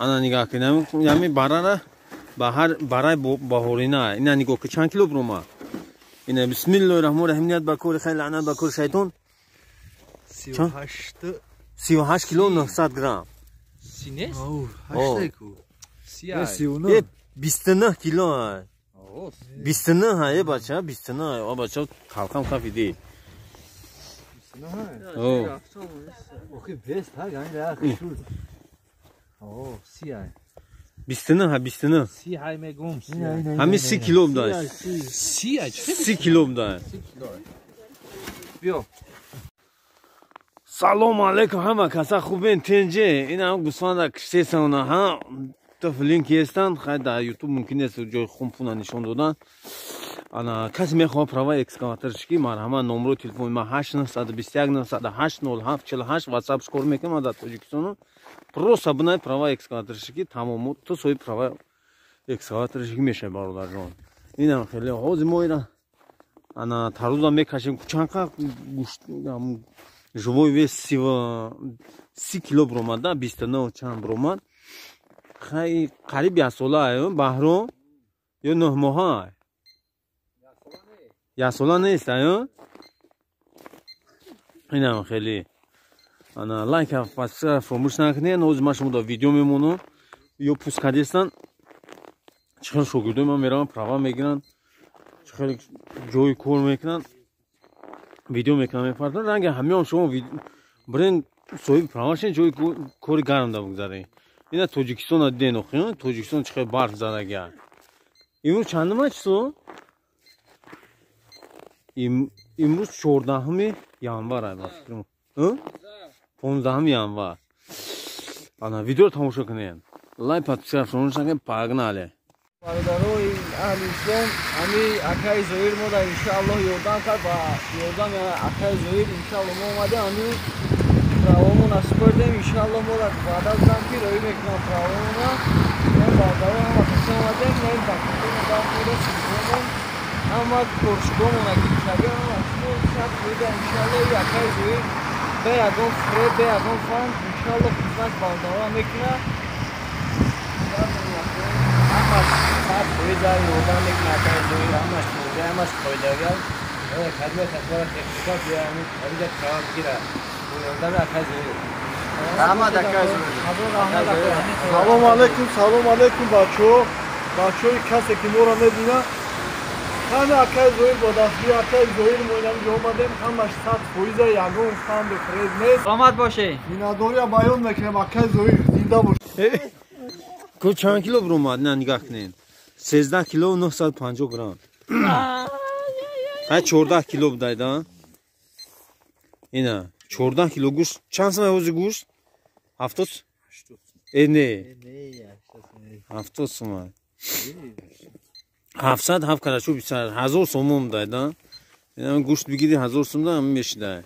Ана нигоҳ кунед, ҳамин барара баҳар барай баҳорина. Ина нигоҳ кун, чанд кило биромад. Ина бисмиллоҳи раҳмони раҳим, ният ба кори хайр, лаънат ба кори шайтон. 38 кило 900 грамм. Си нест? 29 кило. 29 ҳа, бача, 29. О бача, қалқам хафиди. О. Охи вес ҳа, яъне шуд. О, си ай. 29 ҳа, 29. Си ҳай мегум. Ҳамин 30 кило буда. Си ай, 30 кило буда. Биё. Салом алейкум ҳама каса, хубен, тенҷе. Ин ҳам гӯсфанда киштесана ҳа. Линк ҳестанд, хай дар ютуб мумкин нест ҷои хунпуна нишон додан. Ана касе мехоҳад права экскаваторщикӣ, марҳамат, номерои телефони ман 8 921 908 07 48, ватсап кор мекунам дар Тоҷикистону. Просто бинай права экскаваторщикӣ, тамом, ту соҳиби права экскаваторщикӣ мешавӣ, бародарҷон. Инам хеле ҳозир мо ира ана таруза мекашем. Чанқа гӯшт, живой вес 30 кило биромад, 29 чанд биромад. Хай, қариб яксола баҳром ё 9 моҳа, яксола нест аю. Инам хеле ана лайк, подписка фаромӯш накунед. Ҳозир ман шумо дар видео мемонам, ё пуст кардестан, чӣ хел шогирдои ман мераванд, права мегиранд, чӣ хел ҷои кор мекунанд, видео мекунам, мепартам. Ранги ҳамиём шумо бирен, соҳиби права шен, ҷои кори гармда бигзаред. Ина Тоҷикистона диден, охи Тоҷикистон чӣ хел барф задагия. Имрӯз чандума число? Имрӯз 14 январ, ба фикрам, 15 январ. Ана видеоро тамошо кунед, лайк, подписка фаромӯш накунед. Погнали! Бародарои аҳли ислом, ҳами акаи Зоир мо дар иншааллоҳ ёрдам кард. Ба ёрдами акаи Зоир иншааллоҳ мо омадем, ҳами правомона супордем. Иншааллоҳ мо ваъда додам, ки роӣ мекунам правомона. Бародаро, ҳама каса омадем, телефонмон, ҳама коршгомона гирифтагем, ҳама шумо 100%. Иншааллоҳ акаи Зоир бе ягон фиреб, бе ягон фанд иншааллоҳ хизмат бародаро мекунад. Ҳамаш 100% ёрдам мекунад акаи Зоир, ҳамаш тоза, ҳамаш қоидавӣ. Кадме касбара техника биёҳамиҷа права бигира бо ёрдами акаи Зоир. Раҳмат, акаи Зоир. Салом алейкум, салом алейкум, бачаҳо, бачаҳои касе ки моро мебинад. Ҳама акаи Зоир, бо дастгири акаи Зоир мо инамиҷо омадем. Ҳамаш 100%, ягон фанду фиреб нест. Саломат бошед. Миннатдория баён мекунем. Акаи Зоир зинда бош. Ко чанд кило биромад? На, нигоҳ кунед, 13 кило 950 грамм. Ҳай, 14 кило будайда. Ина 14 кило гӯшт. Чанд сомай ҳозир гӯшт? 70 э, не, 70 сомай. 700 ҳафт карашу 20 ҳазор сомон будайда. Ина гӯшт бигири, 1000 сом да мешидай.